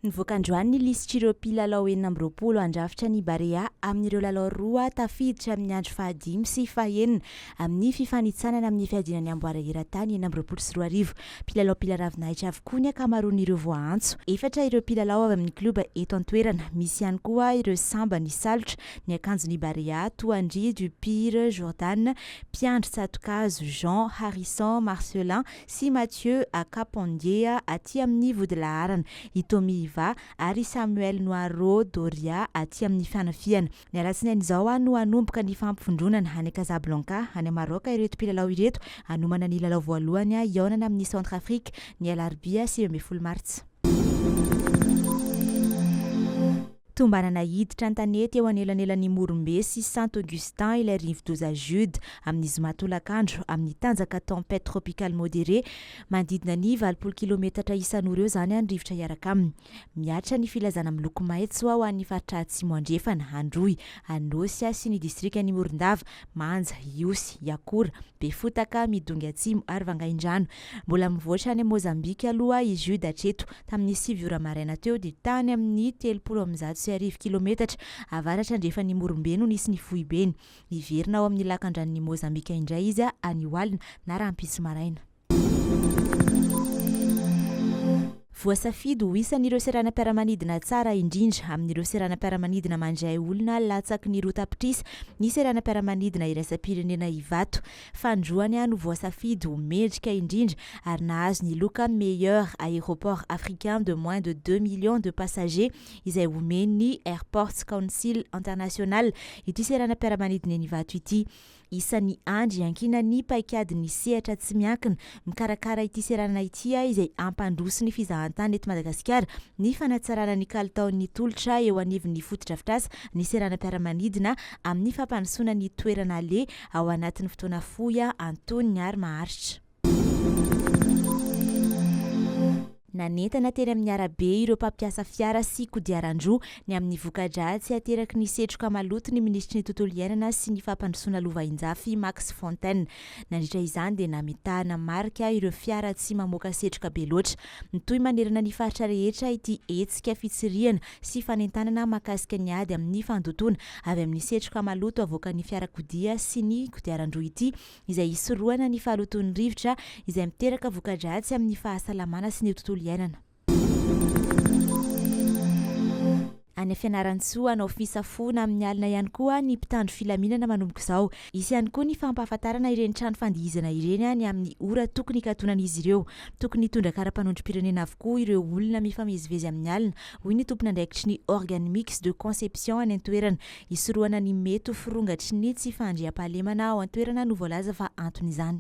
Nivoaka androany ny lisitr'ireo mpilalao 26 handrafitra ny Barea amin'ireo lalao roa tafiditra amin'ny andro fahadimy sy fahenina amin'ny fifanintsanana amin'ny fiadiana ny amboara eran-tany 2026. Mpilalao mpila ravinahitra avokoa ny ankamaroan'ireo voaantso. Efatra ireo mpilalao avy amin'ny klioba eto an-toerana. Misy ihany koa ireo samba nisalotra ny akanjon'ny Barea toa an-dry Dupire Jordan, mpiandry tsatokazo Jean Harrison Marcelin sy Mathieu Akapondia aty amin'ny vodilaharana, i Tommy Iva ary i Samuel Noirot Doria aty amin'ny fanafihana. Ny alatsinainy izao no hanomboka ny fampivondronana any Casablanca, any Maroc ireto mpilalao ireto hanomana ny lalao voalohany hihaonana amin'i Centrafrique ny alarobia 19 martsa. Tombanana hiditra an-tanety eo anelanelan'i Morombe sy Saint Augustin ilay rivodoza Jude amin'ny zoma tolakandro amin'ny tanjaka tempête tropicale modérée manodidina ny 80 kilometatra isan'ora eo izany ny rivotra hiaraka aminy. Mihatra ny filazana miloko maitso ho an'ny faritra Atsimo Andrefana, Androy, Anôsy sy ny distrikan'i Morondava, Manja, Ihosy, Iakora, Befotaka, Midongy Atsimo ary Vangaindrano. Mbola mivoatra any Mozambika aloha i Jude hatreto. Tamin'ny sivy ora maraina teo dia tany amin'ny 1130 kilometatra avaratra andrefan'i Morombe no nisy ny foibeny. Hiverina ao amin'ny lakandranon'i Mozambika indray izy anio alina na rahampitso maraina. Voasafidy ho isan'ireo seranam-piaramanidina tsara indrindra amin'ireo seranam-piaramanidina mandray olona latsaky ny 2 tapitrisa ny seranam-piaramanidina iraisam-pirenena Ivato. Fanindroany no voasafidy ho mendrika indrindra ary nahazo ny loka Meilleur Aéroport Africain de moins de 2 millions de passagers izay omen'ny Airports Council International ity seranam-piaramanidina eny Ivato ity. Isan'ny andry iankinan'ny paikadin'ny sehatra tsy miankina mikarakara ity seranana ity izay hampandroso ny fizahantany eto Madagasikara ny fanatsarana ny kalitaon'ny tolotra eo anivon'ny fotodrafitrasa ny seranam-piaramanidina amin'ny fampandrosoana ny toerana aleha ao anatin'ny fotoana fohy, antonony ary maharitra. Nanentana teny amin'ny arabe ireo mpampiasa fiara sy kodiaran-droa ny amin'ny voka-dratsy ateraky ny setroka maloto ny minisitry ny Tontolo iainana sy ny fampandrosoana lovainjafy Max Fontaine. Nandritra izany dia nametahana marika ireo fiara tsy mamoaka setroka be loatra. Mitohy manerana ny faritra rehetra ity hetsika fitsirihana sy fanentanana mahakasika ny ady amin'ny fandotoana avy amin'ny setroka maloto avoakan'ny fiarakodia sy ny kodiaran-droa ity izay hisorohana ny fahalotoan'ny rivotra izay miteraka voka-dratsy amin'ny fahasalamana sy ny tontolo iainana. Any Fianarantsoa, hanao fisafoana amin'ny alina ihany koa ny mpitandro filaminana manomboka izao. Hisy ihany koa ny fampahafantarana ireny trano fandihizana ireny ny amin'ny ora tokony hikatonan'izy ireo. Tokony hitondra kara-panondrom-pirenena avokoa ireo olona mifamezivezy amin'ny alina, hoy ny tompon'andraikitry ny Organe Mixte de Conception any an-toerana. Hisorohana ny mety ho firongatry ny tsy fahandriampahalemana ao an-toerana no voalaza fa anton'izany.